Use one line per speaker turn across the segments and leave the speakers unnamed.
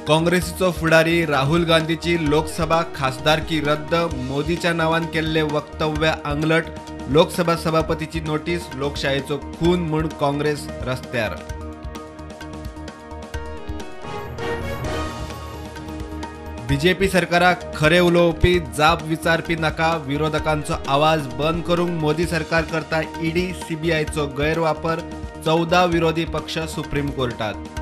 काँग्रेसीचो फुडारी राहुल गांधीची लोकसभा खासदारकी रद्द, मोदीच्या नावान केल्ले वक्तव्य आंगलट, लोकसभा सभापतीची नोटीस, लोकशायेचो खून म्हूण काँग्रेस रस्त्यार। बीजेपी सरकाराक खरे उलोवपी, जाप विचारपी नाका, विरोधकांचो आवाज बंद करूंक मोदी सरकार करता ईडी सीबीआयचो गैरवापर, 14 विरोधी पक्ष सुप्रीम कोर्टात।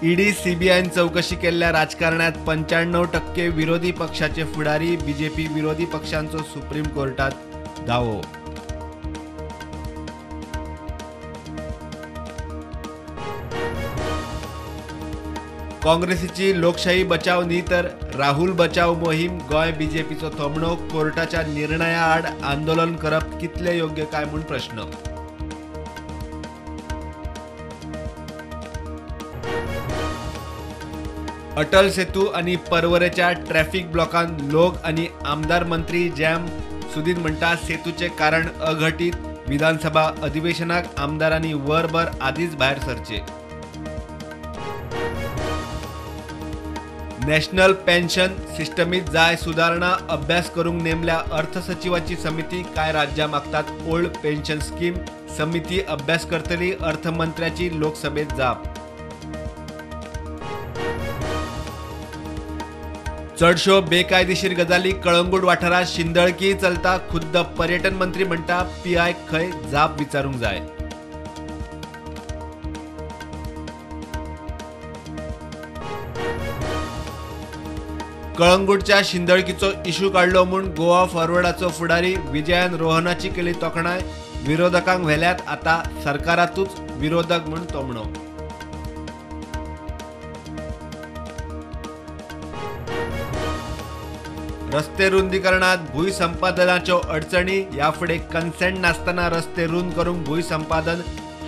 ईडी सीबीआयन चौकशी केल्ल्या राजकारणात 95% विरोधी पक्षाचे फुडारी, बीजेपी विरोधी पक्षांचो सुप्रीम कोर्टात दावो। काँग्रेसीची लोकशाही बचाव न्ही तर राहुल बचाव मोहीम, गोंय बीजेपीचो थोमणो, कोर्टाच्या निर्णया आड आंदोलन करप कितले योग्य काय म्हूण प्रश्न। अटल सेतू आनी परवरेच्या ट्रॅफिक ब्लॉकान लोक आनी आमदार मंत्री जॅम, सुदीन म्हणटा सेतूचे कारण अघटीत, विधानसभा अधिवेशनाक आमदारांनी वरभर आदीच भायर सरचे। नॅशनल पेन्शन सिस्टमीत जाय सुदारणा, अभ्यास करूंक नेमल्या अर्थ सचिवाची समिती, काय राज्यां मागतात ओल्ड पेन्शन स्कीम, समिती अभ्यास करतली, अर्थमंत्र्याची लोकसभेत जाप। चडश्यो बेकायदेशीर गजाली कळंगूट वाठारांत शिंदळकी चलता, खुद्द पर्यटन मंत्री म्हणटा पीआय खंय जाप विचारूंक जाय। कळंगूटच्या शिंदळकीचो इशू काडलो म्हूण गोवा फॉरवर्डाचो फुडारी विजयान रोहनाची केली तोखणाय, विरोधकांक व्हेल्यात आता सरकारातूच विरोधक म्हूण तोमणो। रस्ते रुंदीकरणात भूंय संपादनाच्यो अडचणी, ह्या फुडें कन्सेंट नासतना रस्ते रुंद करूंक भूंय संपादन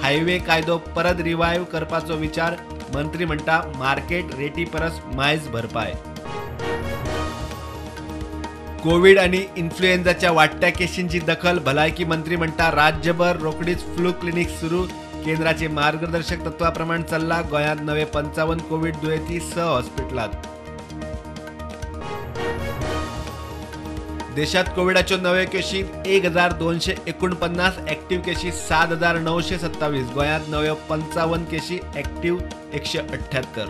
हायवे कायदो परत रिवायव करपाचो विचार, मंत्री म्हणटा मार्केट रेटी परस मायज भरपाय। कोविड आनी इन्फ्लुएन्झाच्या वाडट्या केशींची दखल, भलायकी मंत्री म्हणटा राज्यभर रोखडीच फ्लू क्लिनीक सुरू, केंद्राचे मार्गदर्शक तत्वा प्रमाण चल्ला, गोंयांत नवे 55 कोविड दुयेंती 6 हॉस्पिटलांत। देशात कोविडाच्यो नव्यो केशी 1249, ऍक्टिव्ह केशी 7927, गोंयांत नव्यो 55 केशी, ऍक्टिव्ह 178।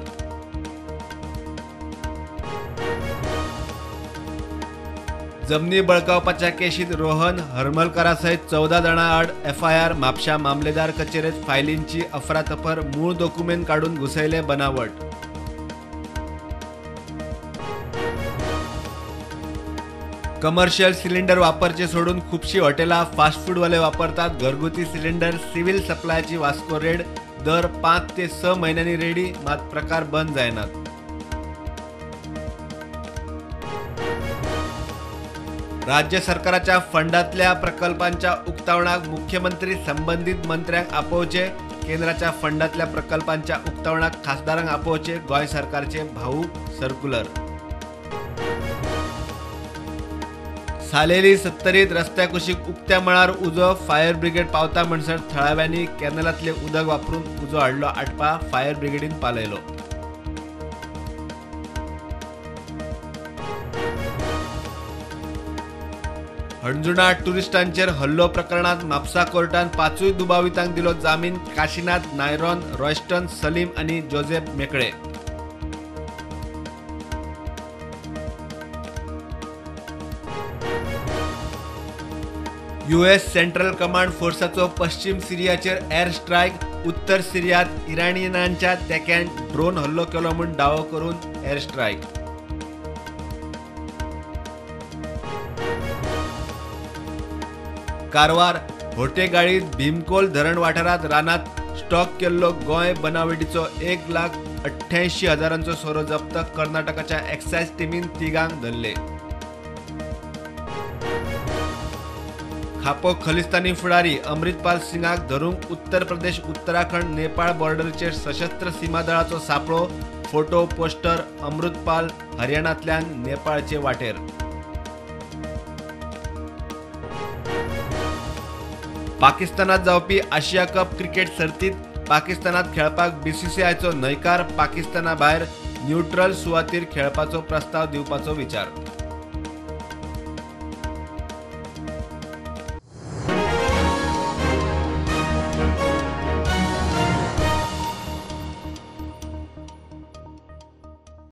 जमनी बळकावपाच्या केशीत रोहन हरमलकरा सयत 14 जाणां आड एफआयआर, म्हापशा मामलेदार कचेरेत फायलींची अफरातफर, मूळ दोकुमेंत काडून घुसयले बनावट। कमर्शियल सिलिंडर वापरचे सोडून खुबशी हॉटेलां फास्ट फूडवाले वापरतात घरगुती सिलिंडर, सिव्हिल सप्लायची वास्को रेड, दर 5 ते 6 म्हयन्यांनी रेडी, मात प्रकार बंद जायनात। राज्य सरकाराच्या फंडातल्या प्रकल्पांच्या उक्तावणाक मुख्यमंत्री संबंधित मंत्र्यांक आपोवचे, केंद्राच्या फंडातल्या प्रकल्पांच्या उक्तावणाक खासदारांक आपोवचे, गोंय सरकारचे भावूक सर्क्युलर। सालेली सत्तरीत रस्त्या कुशीक उक्त्या मळार उजो, फायर ब्रिगेड पावता म्हणसर थळाव्यांनी कॅनलांतले उदक वापरून उजो हाडलो आटपा, फायर ब्रिगेडीन पालयलो। हणजुणा टुरिस्टांचेर हल्लो प्रकरणात म्हापसा कोर्टान 5 दुबावितांक दिलो जामीन, काशीनाथ, नायरॉन, रॉयस्टन, सलीम आनी जोसेफ मेकळे। यूएस सेंट्रल कमांड फोर्साचो पश्चिम सिरियाचेर एअर स्ट्रायक, उत्तर सिरियात इराणियनांच्या तेक्यान ड्रोन हल्लो केलो म्हूण दावो करून एअर स्ट्रायक। कारवार होटेगाळीत भीमकोल धरण वाठारात रानात स्टॉक केल्लो गोंय बनावटीचो 1,88,000 सोरो जप्त, कर्नाटकाच्या एक्सायज टिमीन तिगांक धरले। खापो खलिस्तानी फुडारी अमृतपाल सिंगाक धरूंक उत्तर प्रदेश, उत्तराखंड, नेपाळ बॉर्डरीचेर सशस्त्र सीमा दळाचो सापळो, फोटो पोस्टर अमृतपाल हरियाणांतल्यान नेपाळचे वाटेर। पाकिस्तानात जावपी आशिया कप क्रिकेट सर्तीत पाकिस्तानात खेळपाक बीसीसीआयचो न्हयकार. पाकिस्ताना भायर न्यूट्रल सुवातीर खेळपाचो प्रस्ताव दिवपाचो विचार.